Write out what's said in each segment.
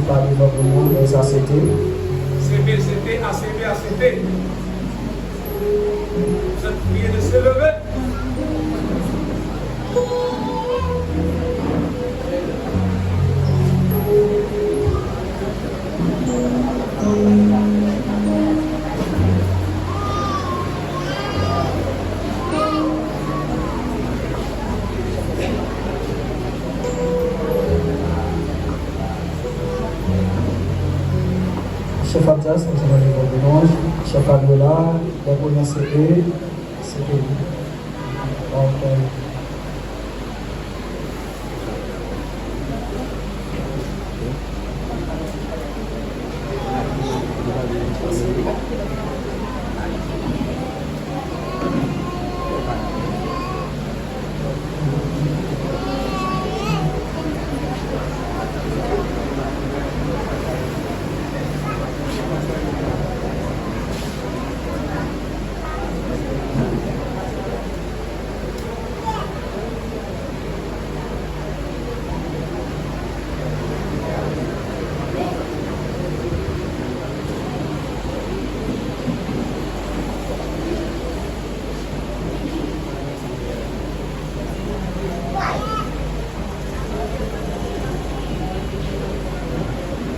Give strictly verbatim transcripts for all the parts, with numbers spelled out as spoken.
Pale fò pou nou, e sa se te. Se te, se te, a se te, a se te. Zòt priye de se leve. Chèf Abdias, nou se nan nivo de lonj. Chèf Fabiola, lè pou nan se e, se e. Ok.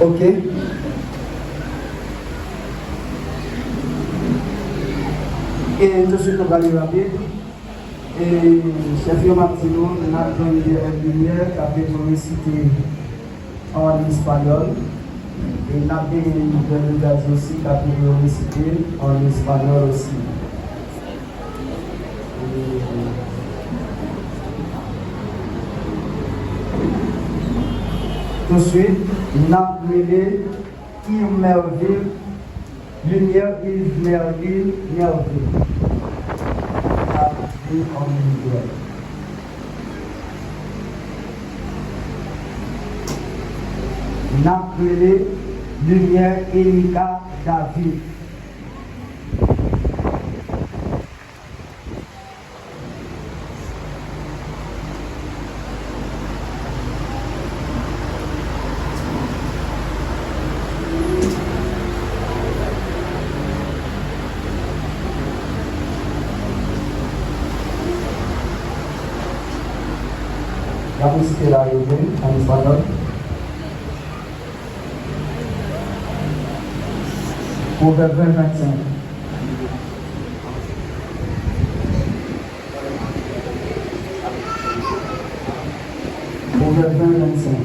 Ok. E touswit nou prale rapid. E chèf yo, m ap di nou, n ap jwenn Pierre Lumière k ap retounen site an espanyòl. E n ap genyen Miguel Lugazi osi k ap vin resite an espanyòl osi. Touswit, n ap rele Yves Merville, Lumière Yves Merville, Merville. K ap vin an Miguel. N ap rele Lumière Erika David. N ap resite la yo byen, an espanyòl. Pwovèb ven, vennsenk. Pwovèb ven, vennsenk.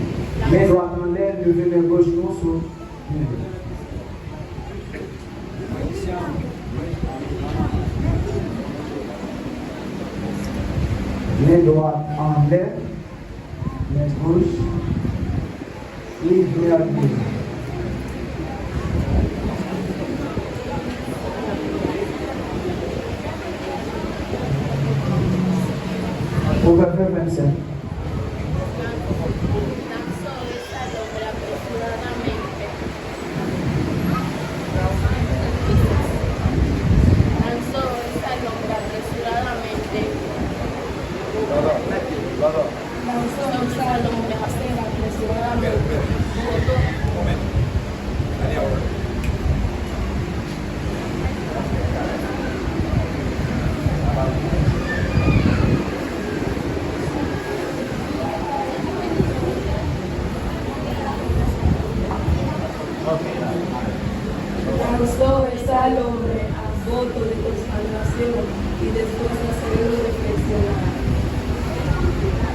Men dwat anlè, leve men goch nou sou Men dwat anlè, men goch, Yves Merville. Pwovèb ven, vennsenk. Lanzó ese al hombre al pozo de contaminación y después hacer una reflexión.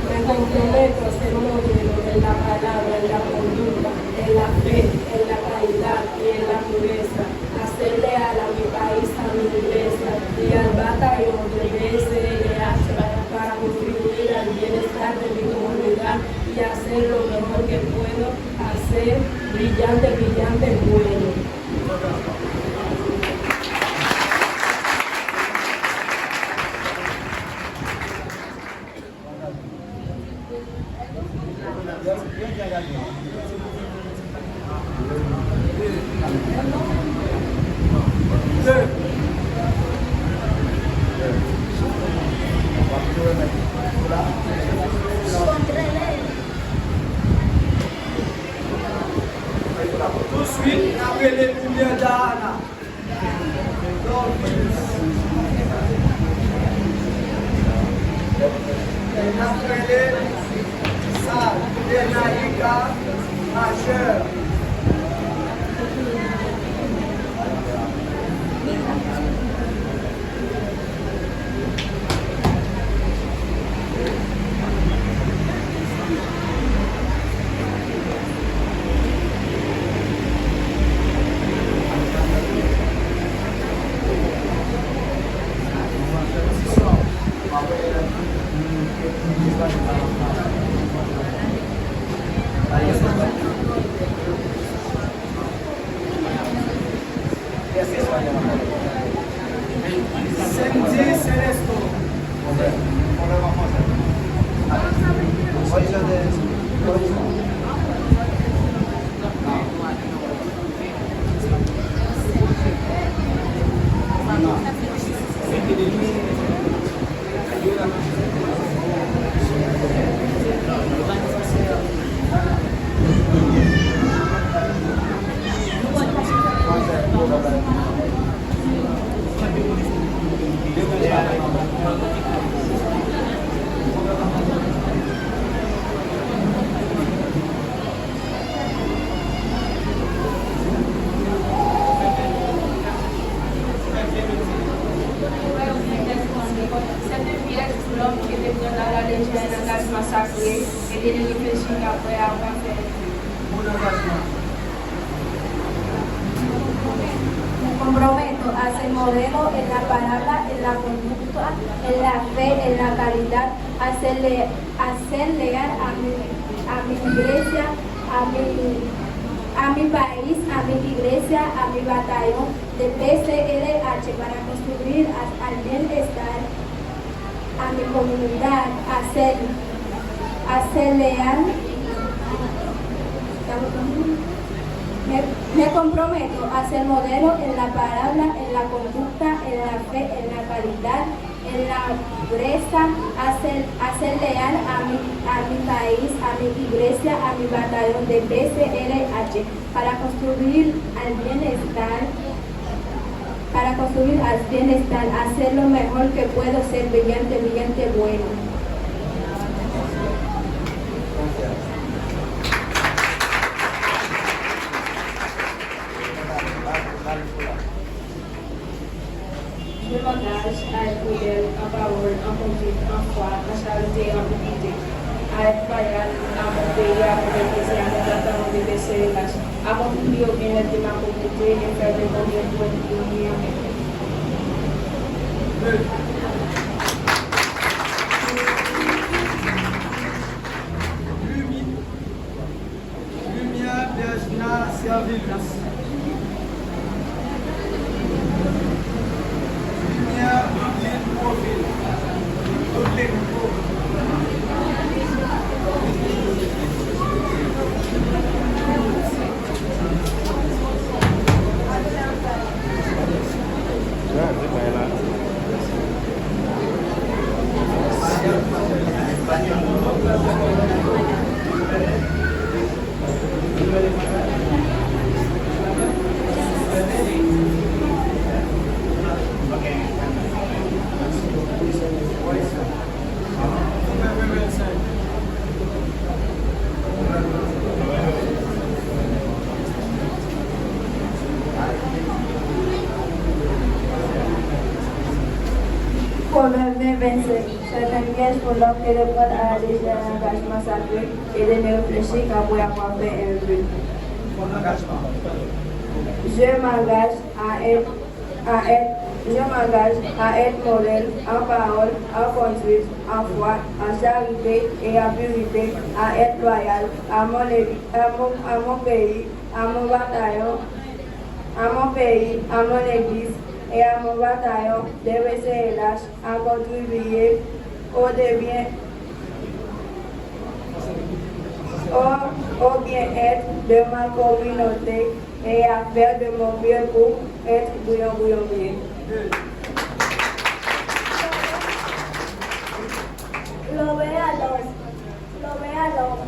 Me comprometo a ser un modelo en la palabra, en la conducta, en la fe, en la caridad y en la pureza, a ser leal a mi país, a mi iglesia y al batallón de B S L H para contribuir al bienestar de mi comunidad y hacer lo mejor que puedo hacer. Brillante, brillante, bueno. Touswit, n ap rele Lumière Dahana. Dorvilus. N ap rele Sal, Denaïka, Majè. Sandy Celestin. C'est un piège pour l'homme qui détiendra la légère un engagement sacré et de ne réfléchir qu'après avoir fait un vœu. Me comprometo a ser modelo en la palabra, en la conducta, en la fe, en la caridad, a ser le-, a ser leal a mi, a mi iglesia, a mi, a mi pais, a mi iglesia, a mi batallón de P C L H para construir a, al bienestar a mi comunidad, a ser, a ser leal. Me, me comprometo a ser modelo en la palabra, en la conducta, en la fe, en la caridad, en la pobreza, a ser, a ser leal a mi, a mi pais, a mi iglesia, a mi batallón de P C L H para construir al bienestar. Para construir al bienestar, hacer lo mejor que puedo ser brillante, brillante bueno. Je m'engage à être fidèle en parole, en conduite, en foi, en charité et en humilité, à être loyal à mon pays, à mon peuple et à mon bataillon de P C L H, à contribuer au bien-être de ma communauté et faire de mon mieux pour être pionnier en paix. Lumière Bergina Servilius. Lumière Lil Profil. Tout le monde. Pwovèb ven, vennsenk. C'est un piège pour l'homme que de prendre à la légère un engagement sacré et de ne réfléchir qu'après avoir fait un vœu. Je m'engage à être, à être, je m'engage à être modèle en parole, en conduite, en foi, en charité et en pureté, à être loyal à mon, à mon, à mon pays, à mon bataillon, à mon pays, à mon église et à mon bataillon de P C L H, à contribuer au bien, au, au bien-être de ma communauté et à faire de mon mieux pour être brillant, brillant, brillant. Lo voy a love. Lo voy a love.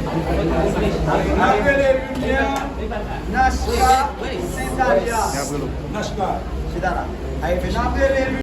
N ap rele limyè Nachka Sentalia. Nachka. Chita la. N ap rele